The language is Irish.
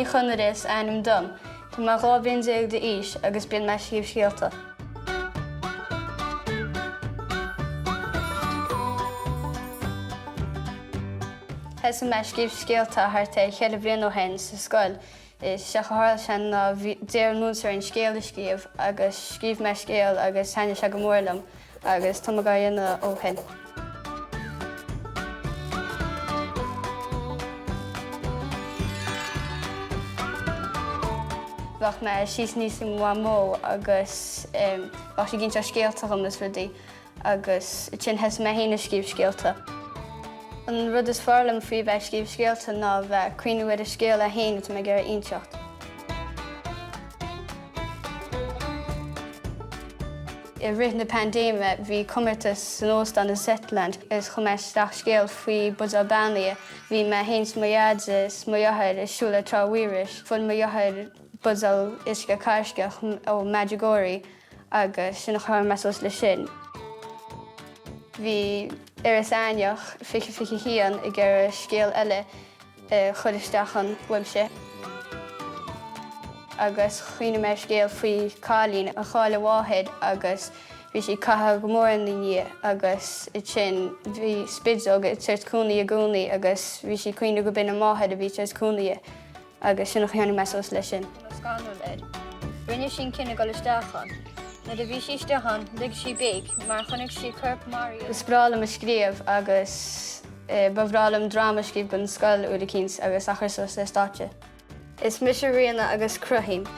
Ní Chonaire is ainm dom. Tá mé 12 bliain d'aois agus bíonn mé ag scríobh scéalta. Thosaigh mé ag scríobh scéalta thart ar cheithre bliana ó shin sa scoil. Is é a tharla sé ná bhí, d'iarr an múinteoir orainn scéal a scríobh agus scríobh mé scéal agus thaitnigh sé go mór liom agus tá mé dhá dhéanamh ó shin. Bheadh mé síos aníos le mo mhamó agus bheadh sí ag inseacht scéalta dhom is rudaí. Agus ansin thosaigh mé féin ag scríobh scéalta. An rud is fearr liom faoi bheith ag scríobh scéalta ná bheith ag cuimhniú ar an scéal é féin atá mé ag iarraidh a inseacht. I rith na paindéime bhí comórtas san óstán i Zetland agus chuir mé isteach scéal faoi buidéal beannaithe. Bhí mé féin 's mo dheaide 's mo dheartháir ag siúl ar Trá Mhaorais. Fuair mo dheartháir buidéal uisce cairsceach ó Medjugorje. agus sin a chuir mé suas leis sin. Bhí Iris Aithneach 2021 ag iarraidh scéal eile a chur isteach ann uaimse agus chuimhnigh mé ar scéal faoi cailín a chaill a mháthair agus bhí sí caithe go mór ina ndiaidh agus ansin bhí spideog ag tabhairt cúnamh di i gcónaí agus bhí sí ag cuimhneamh go b'in a máthair a bhí ag tabhairt cúnamh di. Agus sin a tháinig mé suas leis sin. Cuma scanrúil air. Rinne sí an cinneadh dul isteach ann. Nuair a bhí sí istigh ann, lig sí béic mar chonaic sí corp maraithe. Is breá liom a scríobh agus ba bhreá liom dráma a scríobh don scoil uair eicínt agus a chur suas ar stáitse. Is mise Ríona agus cruthaím.